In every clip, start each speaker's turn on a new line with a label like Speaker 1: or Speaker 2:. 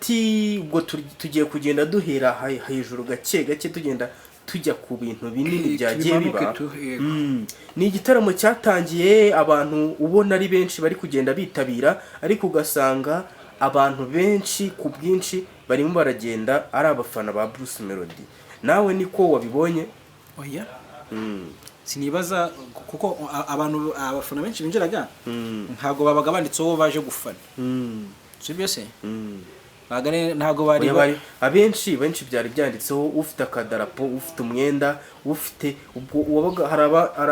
Speaker 1: Hagati ubwo tugiye kugenda duhera hejuru gake gake, tugenda tujya ku bintu binini byagiye
Speaker 2: tubimanuke
Speaker 1: biba.
Speaker 2: Yego.
Speaker 1: Ni igitaramo cyatangiye abantu ubona ari benshi bari kugenda bitabira, ariko ugasanga abantu benshi ku bwinshi barimo baragenda ari abafana ba Bruce Melody. Nawe niko wabibonye?
Speaker 2: Oya, sinibaza, kuko abantu, abafana benshi binjiraga ntabwo babaga banditseho baje gufana. Si byo se? Ntabwo bari
Speaker 1: Oya, abenshi benshi byari byanditseho, ufite akadarapo, ufite umwenda, ufite ubwo uwabaga hari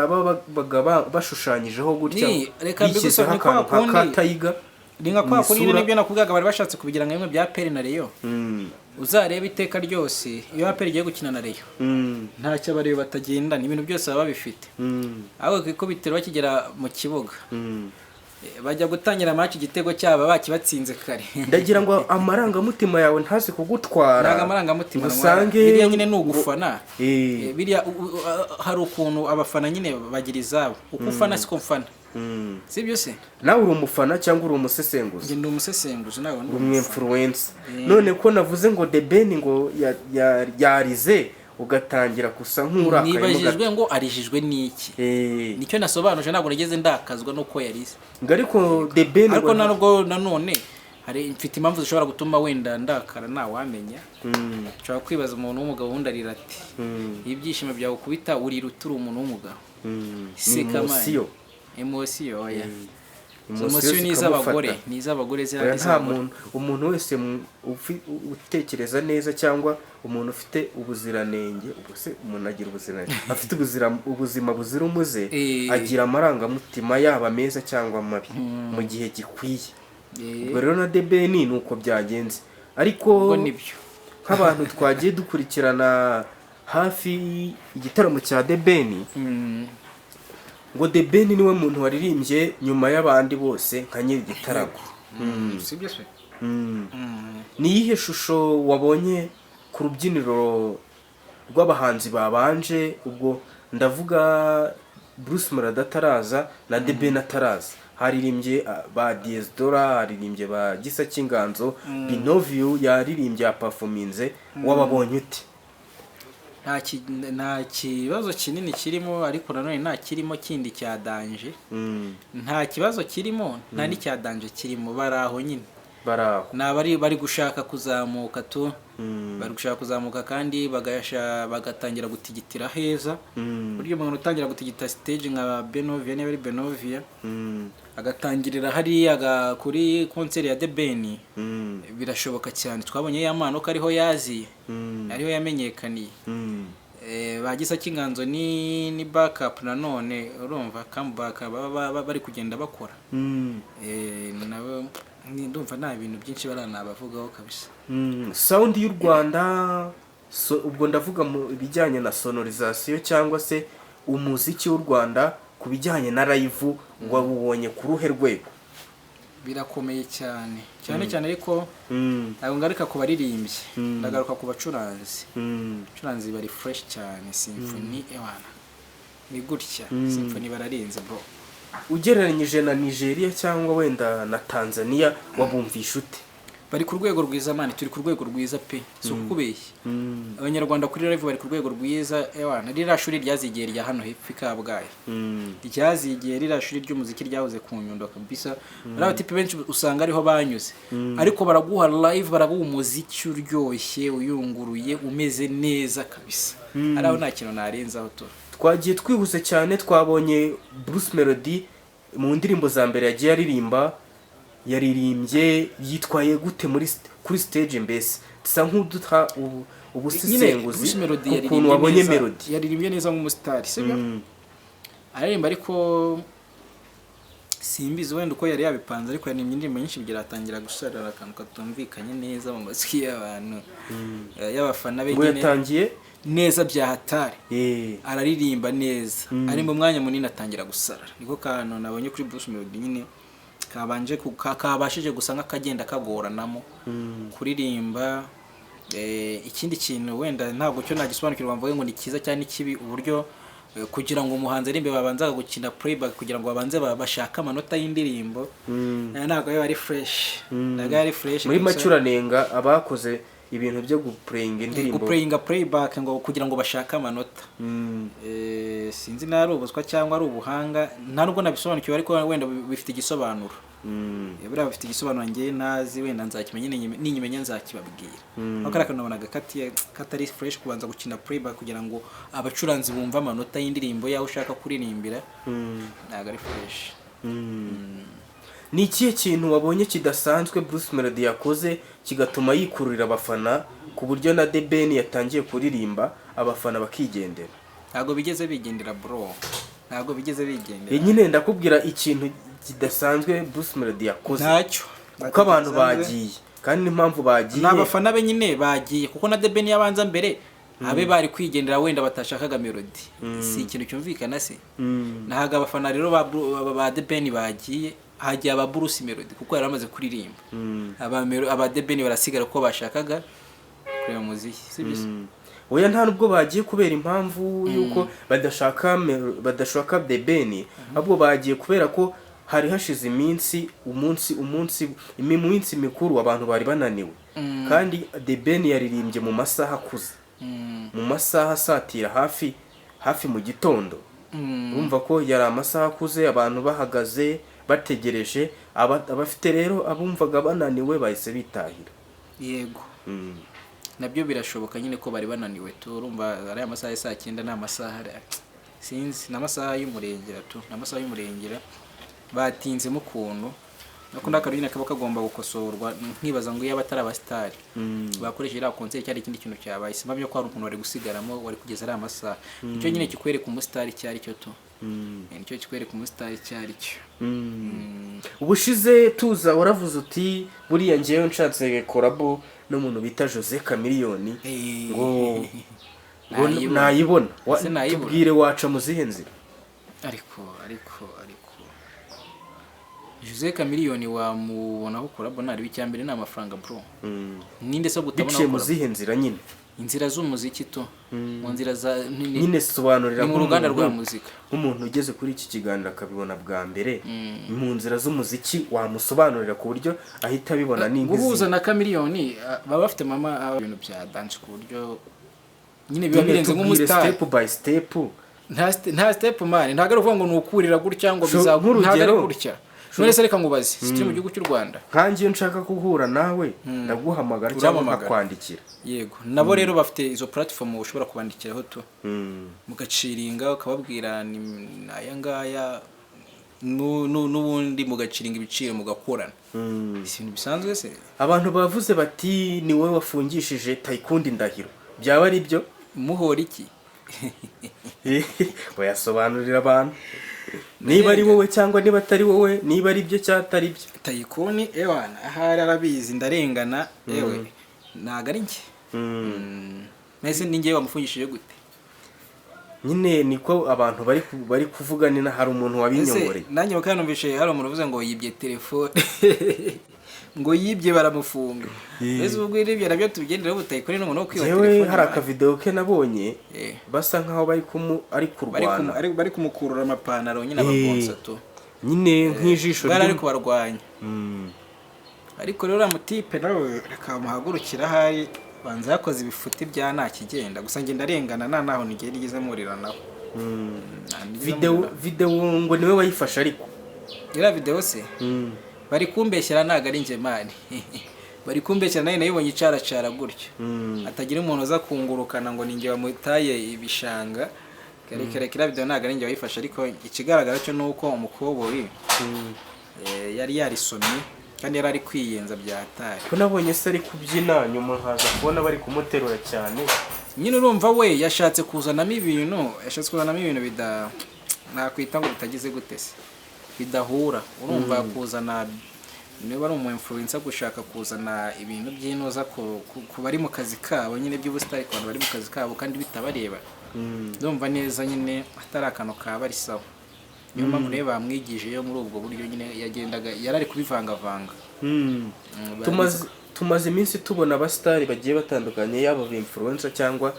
Speaker 1: ababaga bashushanyijeho gutya,
Speaker 2: Reka
Speaker 1: bishyizeho
Speaker 2: mbigusobanurire, ni kwa
Speaker 1: akantu nka
Speaker 2: kundi-
Speaker 1: ka tiger
Speaker 2: Ni nka kwa
Speaker 1: mu
Speaker 2: kundi nyine,
Speaker 1: isura.
Speaker 2: nibyo nakubwaga, bari bashatse kubigira nka bimwe bya APR na Rayon. Uzarebe iteka ryose iyo APR igiye gukina na Rayon, ntacyo abareba batagendana, ibintu byose baba babifite. Ahubwo ku ikubitiro bakigera mu kibuga, bajya gutangira match, igitego cyabo bakibatsinze kare.
Speaker 1: Ndagira ngo amarangamutima yawe ntaze kugutwara.
Speaker 2: Ntabwo amarangamutima
Speaker 1: ngo
Speaker 2: ntwara.
Speaker 1: usange
Speaker 2: Biriya nyine ni ugufana. Biriya hari ukuntu abafana nyine bagira izabo, uko ufana siko mfana. Si byo se?
Speaker 1: Nawe uri umufana cyangwa uri umusesenguzi?
Speaker 2: Njye ndi umusesenguzi, ntabwo ndi
Speaker 1: Uri
Speaker 2: umufana.
Speaker 1: Umwinfluencer. None ko navuze ngo The Ben ngo yarize, ugatangira gusa nk'urakayemo gato?
Speaker 2: Nibajijwe ngo arijijwe n'iki. Nicyo nasobanuje, ntabwo nigeze ndakazwa n'uko yarize.
Speaker 1: Ngo ariko The Ben
Speaker 2: Ariko
Speaker 1: ngo
Speaker 2: nta nubwo nanone hari mfite impamvu zishobora gutuma wenda ndakara, ntawamenya. Nshobora kwibaza umuntu w'umugabo wundi arira ati iyo ibyishimo byawe ukubita urira uturi umuntu w'umugabo.
Speaker 1: Ni
Speaker 2: Seka man.
Speaker 1: émotion.
Speaker 2: Émotion, oya. Izo
Speaker 1: Émotion
Speaker 2: émotion ni iz'abagore.
Speaker 1: zikamufata.
Speaker 2: Ni iz'abagore ziriya,
Speaker 1: Oya,
Speaker 2: ni
Speaker 1: nta
Speaker 2: iz'abagore.
Speaker 1: muntu, umuntu wese utekereza neza cyangwa umuntu ufite ubuziranenge, ubwo se umuntu agira ubuziranenge, afite ubuzima buzira umuze, agira amarangamutima yaba meza cyangwa mabi mu gihe gikwiye. Ubwo rero na The Ben ni uko byagenze, ariko
Speaker 2: Ubwo nibyo.
Speaker 1: nk'abantu twagiye dukurikirana hafi igitaramo cya The Ben, ngo The Ben niwe muntu waririmbye nyuma y'abandi bose nka nyiri igitaramo.
Speaker 2: Sibyo se?
Speaker 1: Ni iyihe shusho wabonye ku rubyiniro rw'abahanzi babanje? Ubwo ndavuga Bruce Melody ataraza na The Ben ataraza, haririmbye ba Diez Dola, haririmbye ba Gisa cy'Inganzo, Binoviyu yaririmbye, yaperforminze. Wababonye ute?
Speaker 2: Nta kibazo kinini kirimo, ariko nanone nta kirimo kindi cya danger. Nta kibazo kirimo, nta n'icya danger kirimo, bari aho nyine.
Speaker 1: Bari aho.
Speaker 2: Ni abari bari gushaka kuzamuka tu. Bari gushaka kuzamuka kandi bagatangira gutigitira heza. Burya umuntu utangira gutigita stage nka Benovia, niba ari Benovia, agatangirira hariya kuri concert ya The Ben, birashoboka cyane. Twabonye ya mpano ko ariho yaziye, ariho yamenyekaniye. Ba Gisa cy'Inganzo ni backup nanone, urumva comeback baba bari kugenda bakora. Nabo ndumva nta bintu byinshi baranabavugaho kabisa.
Speaker 1: Sound y'u Rwanda, so, ubwo ndavuga mu bijyanye na sonorisation cyangwa se umuziki w'u Rwanda ku bijyanye na live, wawubonye ku ruhe rwego?
Speaker 2: Birakomeye cyane cyane cyane, ariko ntabwo ngaruka ku baririmbyi, ndagaruka ku bacuranzi. Abacuranzi bari fresh cyane. Symphony, ewana, ni gutya. Symphony bararenze, bro.
Speaker 1: Ugereranyije na Nigeria cyangwa wenda na Tanzania, wabumvisha ute?
Speaker 2: Bari ku rwego rwiza, man, turi ku rwego rwiza pe, si ukukubeshya. Abanyarwanda kuri live bari ku rwego rwiza. Ewana, ririya shuri ryazigiye rya hano hepfo i Kabgayi, ryazigiye, ririya shuri ry'umuziki ryahoze ku Nyundo kabisa. Bariya batipe benshi usanga ariho banyuze, ariko baraguha live, baraguha umuziki uryoshye, uyunguruye, umeze neza kabisa. Ari aho, nta kintu narenzaho tu.
Speaker 1: Twagiye twihuse cyane. Twabonye Bruce Melody mu ndirimbo za mbere yagiye aririmba, yaririmbye yitwaye gute kuri stage? Mbese dusa nk'uduha ubusesenguzi
Speaker 2: Bruce Melody
Speaker 1: ukuntu
Speaker 2: yaririmbye
Speaker 1: wabonye
Speaker 2: neza,
Speaker 1: Melody.
Speaker 2: Yaririmbye neza nk'umusitari, sibyo? Aririmba, ariko simbizi wenda uko yari yabipanze, ariko yaririmbye indirimbo nyinshi biratangira gusarara, akantu katumvikanye neza mu matwi y'abantu, y'abafana be
Speaker 1: Ngo
Speaker 2: nyine.
Speaker 1: Yatangiye
Speaker 2: Neza bya hatari. Araririmba neza, ari mu mwanya munini atangira gusarara. Niko kantu nabonye kuri Bruce Melody nyine kabanje kabashije gusa nk'akagenda kagoranamo kuririmba. Ikindi kintu wenda ntabwo cyo nagisobanukirwa mvuge ngo ni cyiza cyangwa ni kibi, uburyo Kugira ngo umuhanzi aririmbe babanzaga gukina playback kugira ngo babanze bashake amanota y'indirimbo. Ntabwo biba ari fresh, ntabwo ari fresh
Speaker 1: Muri
Speaker 2: kabisa.
Speaker 1: make uranenga abakoze ibintu byo guplayinga indirimbo.
Speaker 2: Guplayinga playback ngo kugira ngo bashake amanota. Sinzi niba ari ubuswa cyangwa ari ubuhanga, nta nubwo nabisobanukiwe, ariko wenda bifite igisobanuro. Buriya bifite igisobanuro njye ntazi, wenda nzakimenya, ninyimenya nzakibabwira. Ariko kariya kantu nabonaga katari fresh, kubanza gukina playback kugira ngo abacuranzi bumve amanota y'indirimbo yaho ushaka kuririmbira, ntabwo ari fresh.
Speaker 1: Ni ikihe kintu wabonye kidasanzwe Bruce Melody yakoze kigatuma yikururira abafana, ku buryo na The Ben yatangiye kuririmba abafana bakigendera?
Speaker 2: Ntabwo bigeze bigendera, bro, ntabwo bigeze bigendera.
Speaker 1: Nyine ndakubwira ikintu kidasanzwe Bruce Melody yakoze.
Speaker 2: Ntacyo.
Speaker 1: Kuko abantu bagiye, kandi n'impamvu bagiye
Speaker 2: Ni abafana be nyine bagiye, kuko na The Ben yabanza mbere abe bari kwigendera wenda batashakaga Melody. Si ikintu cyumvikana se? Ntabwo abafana rero ba The Ben bagiye, hagiye aba Bruce Melody kuko yari amaze kuririmba. Aba The Ben barasigara kuko bashakaga kureba umuziki, sibyo se?
Speaker 1: Oya, nta nubwo bagiye kubera impamvu y'uko badashaka The Ben, ahubwo bagiye kubera ko hari hashize iminsi, umunsi iminsi mikuru, abantu bari bananiwe, kandi The Ben yaririmbye mu masaha akuze, mu masaha asatira hafi hafi mu gitondo. Urumva ko yari amasaha akuze, abantu bahagaze bategereje, abafite rero abumvaga bananiwe bahise bitahira.
Speaker 2: Yego. Nabyo birashoboka nyine ko bari bananiwe tu. Urumva ariya amasaha ya saa 9 ni amasaha sinzi, ni amasaha y'umurengera tu, ni amasaha y'umurengera, batinzemo ukuntu. Ariko n'akantu nyine kaba kagomba gukosorwa, nkibaza ngo iyo atari abasitari bakoresheje iriya concert cyari ikindi kintu cyabaye, simpamya ko hari umuntu wari gusigaramo wari kugeza ariya masaha. Nicyo nyine kikwereka umusitari icyo ari cyo tu. Nicyo kikwereka umusitari icyo ari cyo.
Speaker 1: Ubushize tuza waravuze uti buriya ngewe nshatse collabo n'umuntu bita Jose Chameleone ngo
Speaker 2: Nayibona.
Speaker 1: nayibona.
Speaker 2: Ese nayibona?
Speaker 1: Tubwire, waca mu zihe nzira?
Speaker 2: Ariko Jose Chameleone wamubonaho collabo ntareba, icya mbere ni amafaranga, bro. Ninde se gutabona
Speaker 1: Biciye mu zihe nzira nyine?
Speaker 2: Inzira z'umuziki tu, mu nzira za
Speaker 1: Nyine sobanurira
Speaker 2: ni mu ruganda rwa
Speaker 1: nk'umuntu-
Speaker 2: muzika.
Speaker 1: Nk'umuntu ugeze kuri iki kiganiro akabibona bwa mbere, mu nzira z'umuziki wamusobanurira ku buryo ahita abibona ni
Speaker 2: Guhuza
Speaker 1: nk'izi
Speaker 2: na Chameleone, baba bafite mama, ibintu bya dance, ku buryo nyine biba
Speaker 1: Nyine
Speaker 2: birenze
Speaker 1: tubwire
Speaker 2: nk'umusitari.
Speaker 1: step by step.
Speaker 2: Nta step, man, ntabwo ari ukuvuga ngo ni ukurira gutya ngo
Speaker 1: So,
Speaker 2: biza, ntabwo ari
Speaker 1: nk'urugero-
Speaker 2: gutya. None se reka nkubaze, si turi mu gihugu cy'u Rwanda?
Speaker 1: Nkanjye iyo nshaka guhura nawe ndaguhamagara cyangwa
Speaker 2: Urampamagara.
Speaker 1: nkakwandikira.
Speaker 2: Yego, nabo rero bafite izo platform ushobora kubandikiraho tu, mugaciringa, ukababwira ni aya ngaya, n'ubundi mugaciringa ibiciro, mugakorana. Si ibintu bisanzwe se?
Speaker 1: Abantu bavuze bati ni wowe wafungishije Tayikundi Ndahiro, byaba ari byo?
Speaker 2: Muhora iki?
Speaker 1: Wayasobanurira abantu niba ari wowe cyangwa niba atari wowe, niba ari byo cyangwa atari byo.
Speaker 2: Tayikuni ewana ahari arabizi ndarengana, ewe ntago ari njye. Mbese ni njye wamufungishije gute?
Speaker 1: Nyine niko abantu bari kuvuga, ni hari umuntu
Speaker 2: Ese
Speaker 1: wabinyongoreye.
Speaker 2: Nanjye bakanumvishe hari umuntu uvuze ngo yibye telefone, ngo yibye baramufunga. Mbese ubwo ibyo nabyo tubigenderaho, Tayikuni n'umuntu wo kwiba
Speaker 1: Yewe,
Speaker 2: telefone?
Speaker 1: hari akavidewo ke nabonye, basa nkaho bari kumu ari
Speaker 2: Bari
Speaker 1: kurwana.
Speaker 2: bari kumukurura amapantaro nyine, ababonsa tu.
Speaker 1: Nyine nk'ijisho
Speaker 2: Bari ari kubarwanya. Ariko rero uriya mutipe nawe reka muhagurukira, ahari banza yakoze ibifuti bya nta kigenda. Gusa ngenda arengana, nta naho nigera igeze murira nawe. Nta nigeze
Speaker 1: Videwo
Speaker 2: murira.
Speaker 1: Videwo ngo niwe wayifashe ariko.
Speaker 2: Iriya videwo se bari kumbeshyera, ntabwo ari njye, man, bari kumbeshyera. Nawe nayibonye icaracara gutyo, hatagira umuntu uza kungurukana ngo ninjye wamutaye ibishanga. Kare kare, kiriya videwo ntabwo ari njye wayifashe, ariko ikigaragara cyo ni uko umukoboyi yari yarisomye kandi yari ari kwiyenza bya hatari.
Speaker 1: Ko nabonye se ari kubyina, nyuma nkaza kubona bari kumuterura cyane?
Speaker 2: Nyine urumva we yashatse kuzanamo ibintu, yashatse kuzanamo ibintu bida nakwita ngo bitagize gute se, bidahura. Urumva kuzana, niba ari umu influencer, gushaka kuzana ibintu by'inoza ku bari mu kazi kabo nyine by'ubusitari, ku bantu bari mu kazi kabo kandi bitabareba, ndumva neza nyine atari akantu kaba ari sawa. Niyo mpamvu rero bamwigijeyo muri ubwo buryo nyine yagendaga yari ari kubivangavanga.
Speaker 1: Tumaze iminsi tubona abasitari bagiye batandukanye, yaba aba influencer cyangwa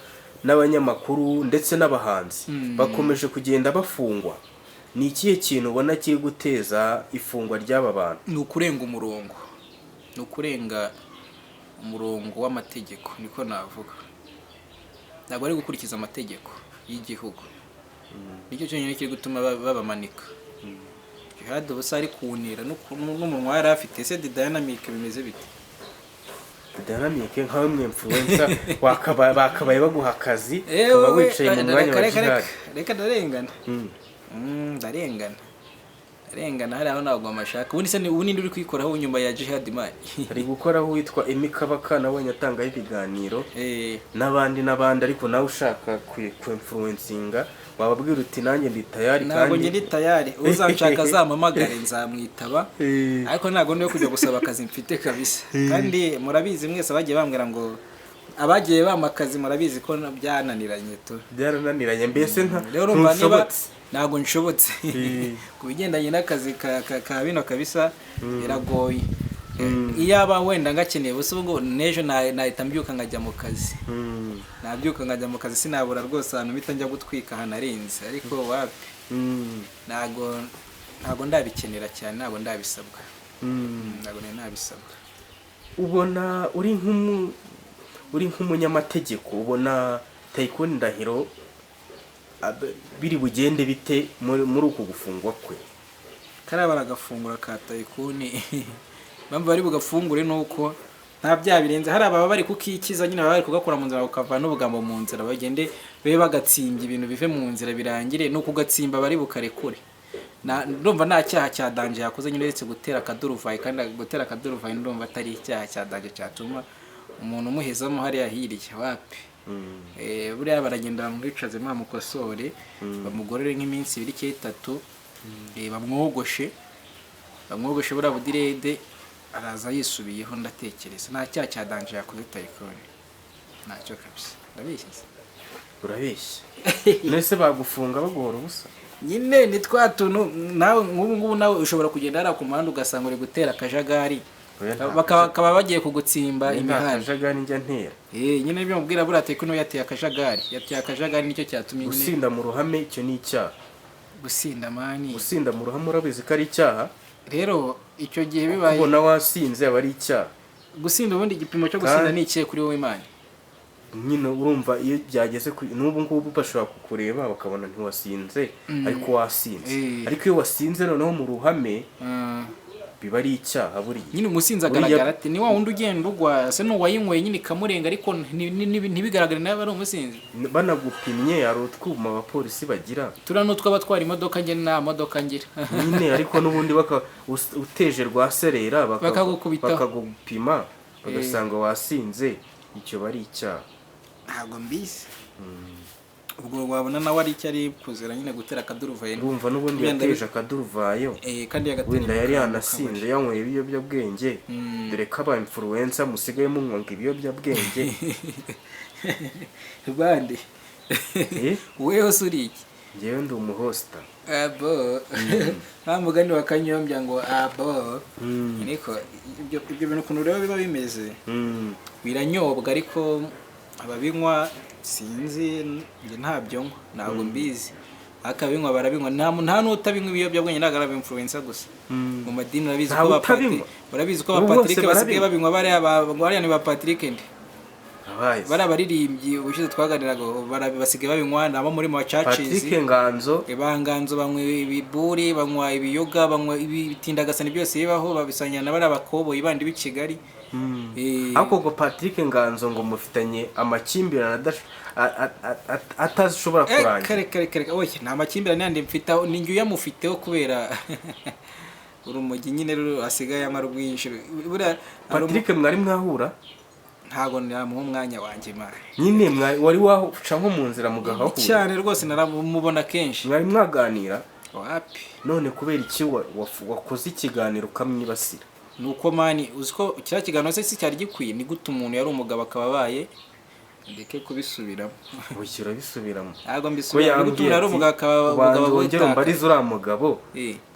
Speaker 1: n'abanyamakuru ndetse n'abahanzi bakomeje kugenda bafungwa. Ni ikihe kintu ubona kiri guteza ifungwa ry'aba bantu?
Speaker 2: Ni ukurenga umurongo, ni ukurenga umurongo w'amategeko, niko navuga. Ntabwo ari gukurikiza amategeko y'igihugu, nicyo cyonyine kiri gutuma babamanika. Jihad ubusa ari kunira n'umunwa yari afite. Ese The Dynamic bimeze bite?
Speaker 1: Dynamic, nkawe mwe influencer, bakabaye baguha akazi, ukaba wicaye mu mwanya wa Jihad.
Speaker 2: Reka, ndarengana. Ndarengana, ndarengana. Hariya aho ntabwo amashaka. Ubundi se ubu ninde uri kuyikoraho nyuma ya Jihad, man?
Speaker 1: Hari gukoraho uwitwa Emmy Kabaka, nabonye atangaho ibiganiro, n'abandi n'abandi. Ariko nawe ushaka ku influencinga wababwira uti: "Nanjye ndi tayari."
Speaker 2: Ntabwo
Speaker 1: Kandi
Speaker 2: njye ndi tayari. Uzanshaka azampamagare, nzamwitaba. Ariko ntabwo ndiyo kujya gusaba akazi mfite kabisa. Kandi murabizi mwese abagiye bambwira ngo, abagiye bampa akazi, murabizi ko byananiranye tu.
Speaker 1: Byarananiranye mbese nta
Speaker 2: Rero urumva niba
Speaker 1: ntushobotse.
Speaker 2: Ntabwo nshobotse ku bigendanye n'akazi ka bino kabisa, biragoye. Iyaba wenda ngakeneye busa, ubwo n'ejo nahita mbyuka nkajya mu kazi. Nabyuka nkajya mu kazi, sinabura rwose ahantu mpita njya gutwika hanarenze, ariko wapi. Ntabwo ndabikenera cyane, ntabwo ndabisabwa. Ntabwo nari nabisabwa.
Speaker 1: Ubona uri nk'umunyamategeko, ubona Taikun Ndahiro biri bugende bite muri uku gufungwa kwe?
Speaker 2: Kariya baragafungura ka Tayikuni. Impamvu bari bugafungure ni uko nta byaha birenze. Hari ababa bari kukikiza nyine, baba bari kugakura mu nzira, bakavana n'ubugambo mu nzira, bagende babe bagatsimbye, ibintu bive mu nzira birangire. Ni ukugatsimba, bari bukarekure. Ndumva nta cyaha cya danger yakoze nyine, uretse gutera akaduruvayi. Kandi gutera akaduruvayi ndumva atari icyaha cya danger cyatuma umuntu umuhezamo hariya hirya, wapi. Buriya baragenda bamwicaze, bamukosore, bamugorore nk'iminsi 2 cyangwa 3, bamwogoshe, bamwogoshe buriya budirede, araza yisubiyeho. Ndatekereza nta cyaha cya danger yakoze Tayikoni, ntacyo kabisa. Ndabeshya?
Speaker 1: Urabeshya. None se bagufunga baguhora ubusa?
Speaker 2: Nyine ni twa tuntu nawe nk'ubu ngubu nawe ushobora kugenda hariya ku muhanda ugasanga uri gutera akajagari,
Speaker 1: Oya, nta
Speaker 2: bakaba bagiye kugutsimba
Speaker 1: Nta
Speaker 2: imihanda.
Speaker 1: kajagari njya ntera.
Speaker 2: Nyine ibyo mubwira, buriya Tayikoni we yateye akajagari, yateye akajagari, nicyo cyatumye nyine.
Speaker 1: Gusinda mu ruhame, icyo ni icyaha.
Speaker 2: Gusinda, man?
Speaker 1: Gusinda mu ruhame urabizi ko ari icyaha.
Speaker 2: Rero icyo gihe bibaye
Speaker 1: Kubona wasinze aba ari icyaha.
Speaker 2: Gusinda, ubundi igipimo cyo gusinda ni ikihe kuri wowe, Imana?
Speaker 1: Nyine urumva iyo byageze ku n'ubu ngubu bashobora kukureba bakabona ntiwasinze, ariko wasinze. Ariko iyo wasinze noneho mu ruhame, biba ari icyaha buriya.
Speaker 2: Nyine umusinzi agaragara ate? Ni wa wundi ugenda ugwa se? Ni uwayinyweye nyine ikamurenga, ariko ntibigaragare nawe ari umusinzi?
Speaker 1: Banagupimye, hari utwuma abapolisi bagira.
Speaker 2: Turiya ni utw'abatwara imodoka, njye nta modoka ngira.
Speaker 1: Nyine ariko n'ubundi uteje rwa serera
Speaker 2: Bakagukubitaho.
Speaker 1: bakagupima bagasanga wasinze, icyo bari icyaha.
Speaker 2: Ntabwo mbizi. Ubwo wabona nawe ari icyo ari kuzira nyine, gutera akaduruvayo.
Speaker 1: Urumva n'ubundi
Speaker 2: Wenda
Speaker 1: yateje akaduruvayo.
Speaker 2: Kandi yagatera
Speaker 1: Wenda yari
Speaker 2: ikaramu.
Speaker 1: yanasinze, yanyweye ibiyobyabwenge, dore ko aba influencer musigaye munywa ngo ibiyobyabwenge.
Speaker 2: Bande?
Speaker 1: Eh?
Speaker 2: Weho se uri iki?
Speaker 1: Njyewe ndi umuhosta.
Speaker 2: Abo nta mugani wa Kanyombya ngo abo niko ibyo bintu ukuntu rero biba bimeze, biranyobwa, ariko ababinywa sinzi. Njye ntabyo nywa, ntabwo mbizi, ariko ababinywa barabinywa. Nta n'utabinywa ibiyobyabwenge, ntabwo ari aba influencer gusa. Mu madini urabizi
Speaker 1: Ntawe
Speaker 2: ko ba
Speaker 1: utabinywa.
Speaker 2: Urabizi ko
Speaker 1: Ubu
Speaker 2: ba
Speaker 1: bose
Speaker 2: Patrick basigaye
Speaker 1: barabinywa.
Speaker 2: babinywa. Bariya ni ba Patrick nde?
Speaker 1: Abaye
Speaker 2: Bariya baririmbyi ubushize twaganiraga, basigaye babinywa, nabo muri ma churches.
Speaker 1: Patrick Nganzo.
Speaker 2: Banganzo banywa ibiburi, banywa ibiyoga, banywa ibitindagasani byose bibaho, babisangira na bariya bakoboyi bandi b'i Kigali.
Speaker 1: Ariko ngo Patrick Nganzo ngo mufitanye amakimbirane atashobora kurangira.
Speaker 2: Kare kare kare, oya, nta makimbirane yandi mfiteho, ni njye uyamufiteho kubera urumogi nyine asigaye anywa rwinshi. Buriya hari
Speaker 1: Patrick mwari mwahura?
Speaker 2: Ntabwo namuha umwanya wanjye, man.
Speaker 1: Nyine wari waca nko mu nzira mugahahura?
Speaker 2: Cyane rwose, naramubona kenshi.
Speaker 1: Mwari mwaganira?
Speaker 2: Wapi.
Speaker 1: None kubera iki wakoze ikiganiro ukamwibasira?
Speaker 2: Ni uko, man, uzi ko kiriya kiganiro se si cyari gikwiye? Ni gute umuntu yari umugabo akaba abaye, ndeke kubisubiramo.
Speaker 1: Ubushyira bisubiramo.
Speaker 2: Ntabwo
Speaker 1: Ko
Speaker 2: mbisubiramo. Ni gute
Speaker 1: yambwiye
Speaker 2: umuntu yari
Speaker 1: ati
Speaker 2: umugabo akaba
Speaker 1: ubanza
Speaker 2: umugabo
Speaker 1: wongere
Speaker 2: witaka?"
Speaker 1: umbarize uriya mugabo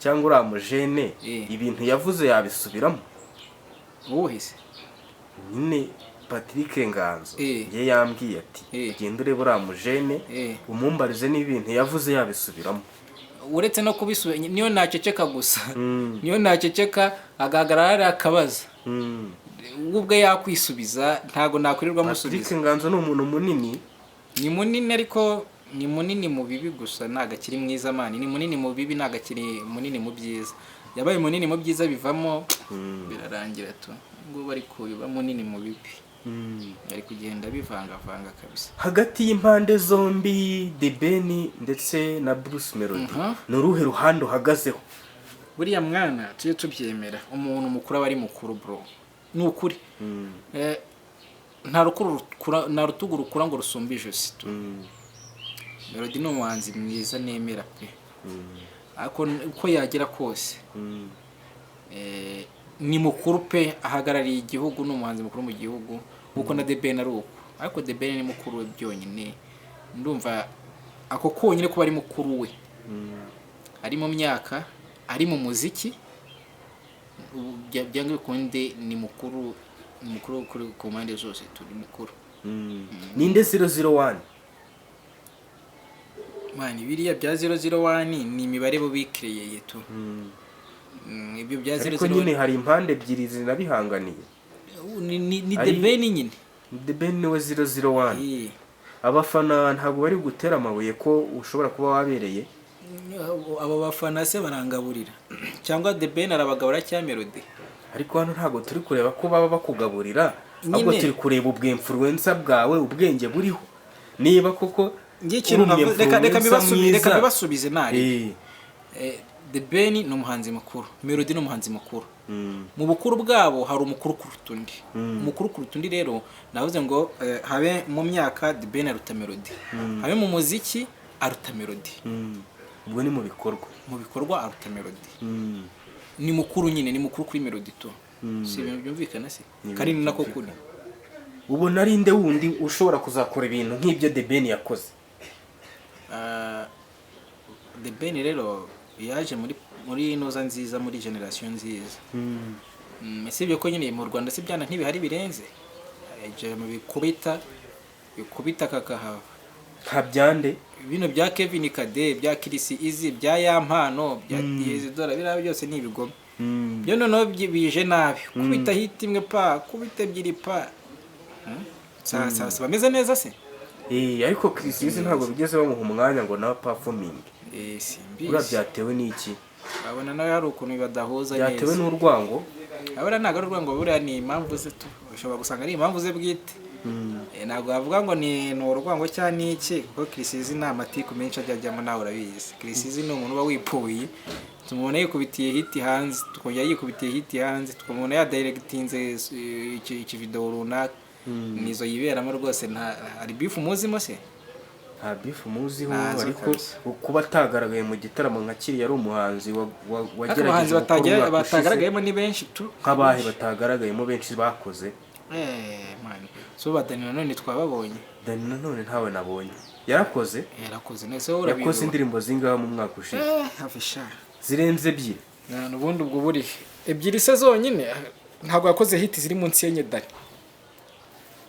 Speaker 1: cyangwa uriya mujene, ibintu yavuze yabisubiramo.
Speaker 2: Uwuhe se?
Speaker 1: Nyine Patrick Nganzo ye yambwiye ati genda urebe uriya mujene, umumbarize n'ibintu yavuze yabisubiramo.
Speaker 2: Uretse no kubisubira, niyo naceceka gusa, niyo naceceka agaragara hari akabaza, we ubwe yakwisubiza, ntabwo nakwirirwa musubiza.
Speaker 1: Patrick Nganzo ni umuntu munini.
Speaker 2: Ni munini, ariko ni munini mu bibi gusa, ntabwo akiri mwiza, man. Ni munini mu bibi, ntabwo akiri munini mu byiza. Yabaye munini mu byiza bivamo birarangira tu. Ngubu ari kuba munini mu bibi, ari kugenda bivangavanga kabisa.
Speaker 1: Hagati y'impande zombi, The Ben ndetse na Bruce Melody, ni uruhe ruhande uhagazeho?
Speaker 2: Buriya mwana, tujye tubyemera, umuntu mukuru aba ari mukuru, bro, ni ukuri. Nta rutugu rukura ngo rusumbe ijosi tu. Melody ni umuhanzi mwiza nemera pe, ariko uko yagera kose ni mukuru pe, ahagarariye igihugu, ni umuhanzi mukuru mu gihugu, nkuko na The Ben ari uko. Ariko The Ben ni mukuru we byonyine, ndumva ako konyine kuba ari mukuru we, ari mu myaka, ari mu muziki, ubu byanga bikunde ni mukuru, ni mukuru ku mpande zose, turi mukuru.
Speaker 1: Ninde 001?
Speaker 2: Man, biriya bya 001 ni imibare bo bikireyeye tu. Ibyo bya zero
Speaker 1: Ariko
Speaker 2: zero
Speaker 1: nyine hari impande ebyiri zinabihanganiye.
Speaker 2: Ni The Ben nyine.
Speaker 1: The Ben niwe 001?
Speaker 2: Eh.
Speaker 1: Abafana ntabwo bari gutera amabuye ko ushobora kuba wabereye?
Speaker 2: Abo bafana se barangaburira, cyangwa The Ben arabagaburira, cyangwa Melody?
Speaker 1: Ariko hano ntabwo turi kureba ko baba bakugaburira, ahubwo
Speaker 2: Nyine.
Speaker 1: turi kureba ubwemfuruwensa bwawe, ubwenge buriho, niba koko
Speaker 2: Ngiye ikintu
Speaker 1: uri
Speaker 2: reka
Speaker 1: umwemfuruwensa
Speaker 2: reka
Speaker 1: mwiza.
Speaker 2: mbibasubize nari. The Ben ni umuhanzi mukuru, Melody ni umuhanzi mukuru. Mu bukuru bwabo hari umukuru kuruta undi. Umukuru kuruta undi rero, navuze ngo habe mu myaka The Ben aruta Melody, habe mu muziki aruta Melody.
Speaker 1: Ubwo ni mu bikorwa.
Speaker 2: Mu bikorwa aruta Melody. Ni mukuru nyine, ni mukuru kuri Melody tu. Si ibintu byumvikana se?
Speaker 1: Ni
Speaker 2: Kandi ni
Speaker 1: ibintu
Speaker 2: nako kuri.
Speaker 1: Ubona ari nde wundi ushobora kuzakora ibintu nk'ibyo The Ben yakoze?
Speaker 2: The Ben rero yaje muri inoza nziza, muri generation nziza. Usibye ko nyine mu Rwanda si byana ntibihari birenze. Yaje mu bikubita bikubita kakahava.
Speaker 1: Nka byande?
Speaker 2: Bino bya Kevin Kade, bya Chriss Eazy, bya Yampano, bya Diyezidora, biriya byose ni ibigome. Byo noneho bije nabi, kubita hit imwe pa, kubita ebyiri pa. Sa bameze neza se?
Speaker 1: Eh, ariko Chris Eazy ntabwo bigeze bamuha umwanya ngo nawe performing.
Speaker 2: Eh, simbizi.
Speaker 1: Buriya byatewe n'iki?
Speaker 2: Babona nawe hari ukuntu badahuza
Speaker 1: Byatewe
Speaker 2: neza.
Speaker 1: n'urwango?
Speaker 2: Abura ntabwo ari urwango, buriya ni impamvu ze tu. Ushobora gusanga ari impamvu ze bwite. Ntabwo wavuga ngo ni urwango cyangwa ni iki, kuko Chriss Eazy nta matiku menshi ajya ajyamo, nawe urabizi. Chriss Eazy ni umuntu uba wipuye, tumubona yikubitiye hit hanze, tukongera yikubitiye hit hanze, tukamubona yadirectinze iki video runaka, nizo yiberamo rwose. Nta hari beef muzimo se?
Speaker 1: Nta beef muziho.
Speaker 2: Ntazo
Speaker 1: Ariko
Speaker 2: kabisa.
Speaker 1: kuba atagaragaye mu gitaramo nka kiriya, ari umuhanzi
Speaker 2: Ariko
Speaker 1: wagerageje
Speaker 2: abahanzi
Speaker 1: gukora umwaka ushize.
Speaker 2: batagaragayemo ni benshi tu.
Speaker 1: Nk'abahe batagaragayemo benshi bakoze?
Speaker 2: Eh man, so ba Dani nanone twababonye.
Speaker 1: Dani nanone ntawe nabonye. Yarakoze?
Speaker 2: Yarakoze nese wowe
Speaker 1: Yakoze
Speaker 2: urabizi.
Speaker 1: indirimbo zingahe mu mwaka ushize?
Speaker 2: Eh, hafi sha.
Speaker 1: Zirenze ebyiri?
Speaker 2: Nta ubundi ubwo buri ebyiri se zonyine, ntabwo yakoze hit ziri munsi y'enye. Dani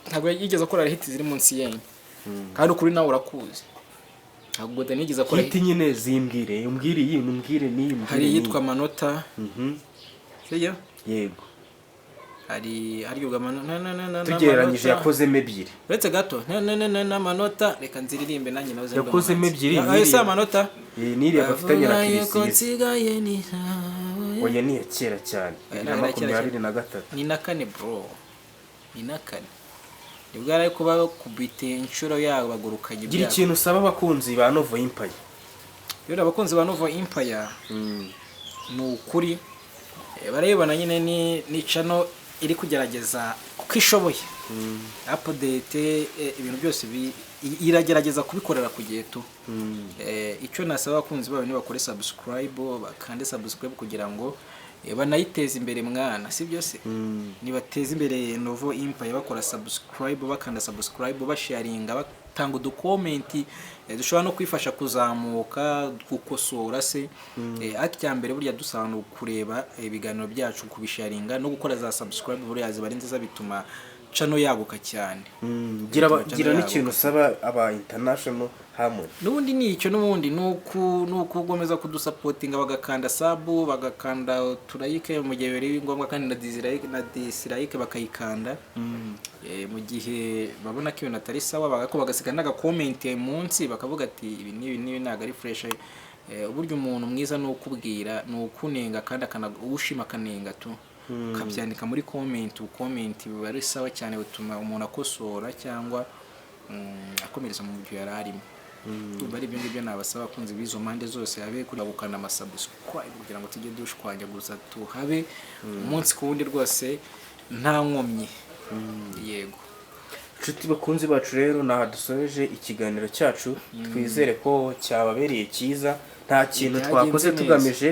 Speaker 2: ntabwo yigeze akora hit ziri munsi y'enye, kandi ukuri nawe urakuzi, ntabwo Dani yigeze akora.
Speaker 1: Hit nyine zimbwire, umbwire iyi, umbwire n'iyi, umbwire
Speaker 2: Hari
Speaker 1: n'iyi.
Speaker 2: iyitwa Amanota. Sibyo?
Speaker 1: Yego.
Speaker 2: Hari ubwo amanota na na na na
Speaker 1: Tugereranyije,
Speaker 2: amanota.
Speaker 1: yakozemo ebyiri.
Speaker 2: Uretse gato, na na na na na amanota, reka nziririmbe nanjye nawe.
Speaker 1: Yakozemo ebyiri,
Speaker 2: ayo si
Speaker 1: n'iriya.
Speaker 2: amanota.
Speaker 1: Iyi n'iriya bafitanye na
Speaker 2: Bavuga yuko
Speaker 1: Chriss Eazy.
Speaker 2: nsigaye ni
Speaker 1: Oya, ni iya kera cyane,
Speaker 2: Oya,
Speaker 1: bibiri na
Speaker 2: ntabwo ari kera.
Speaker 1: 23.
Speaker 2: Ni na kane, bro, ni na kane, nibwo yari ari kuba kubita inshuro yabo bagurukanye.
Speaker 1: Gira ikintu usaba abakunzi ba Novo Empire.
Speaker 2: Rero abakunzi ba Novo Empire, ni ukuri barayibona nyine, ni channel iri kugerageza uko ishoboye, update, ibintu byose iragerageza kubikorera ku gihe tu. Icyo nasaba abakunzi bayo ni bakore subscribe, bakande subscribe kugira ngo banayiteze imbere mwana, si byo se? Nibateze imbere Novo Empire bakora subscribe, bakanda subscribe, basharinga, batanga uducomment dushobora no kwifasha kuzamuka, gukosora se. Ariko icya mbere burya dusaba ni ukureba ibiganiro byacu, kubisharinga no gukora za subscribe, buriya ziba ari nziza, bituma channel yaguka cyane.
Speaker 1: Gira
Speaker 2: Bituma
Speaker 1: gira
Speaker 2: channel
Speaker 1: n'ikintu
Speaker 2: yaguka.
Speaker 1: usaba aba International Harmony.
Speaker 2: N'ubundi ni icyo, n'ubundi ni ukukomeza kudusupportinga, bagakanda sub, bagakanda uturayike mu gihe biri ngombwa, kandi na dislike bakayikanda. Mu gihe babona ko ibintu atari sawa, bagasiga n'agacomment munsi, bakavuga ati: "Ibi n'ibi n'ibi ntabwo ari fresh." Uburyo umuntu mwiza ni ukubwira, ni ukunenga, kandi ushima akanenga tu, ukabyandika muri comment. Comment biba ari sawa cyane, bituma umuntu akosora cyangwa akomereza mu byo yari arimo. Ndumva ari ibyo ngibyo nabasaba abakunzi b'izo mpande zose, habe kuri gukanda amasubscribe kugira ngo tujye dushwanyaguza, tuhabe umunsi ku wundi rwose nta nkomyi. Yego.
Speaker 1: Inshuti bakunzi bacu rero, ni aha dusoreje ikiganiro cyacu. Twizere ko cyababereye cyiza, nta kintu
Speaker 2: Byagenze
Speaker 1: twakoze
Speaker 2: neza.
Speaker 1: tugamije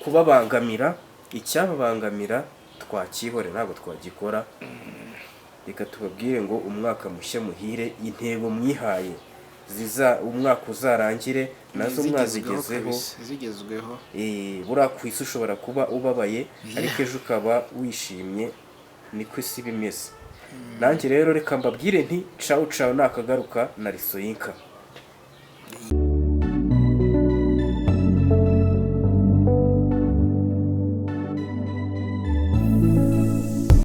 Speaker 1: kubabangamira. Icyababangamira twakihore, ntabwo twagikora. Reka tubabwire ngo umwaka mushya muhire, intego mwihaye ziza umwaka uzarangire nazo
Speaker 2: Zigezweho.
Speaker 1: mwazigezeho.
Speaker 2: Kabisa, zigezweho.
Speaker 1: Buriya ku isi ushobora kuba ubabaye, ariko ejo ukaba wishimye, niko isi iba imeze. Nanjye rero reka mbabwire nti: "Cawu cawu, nakagaruka na Risoyinka."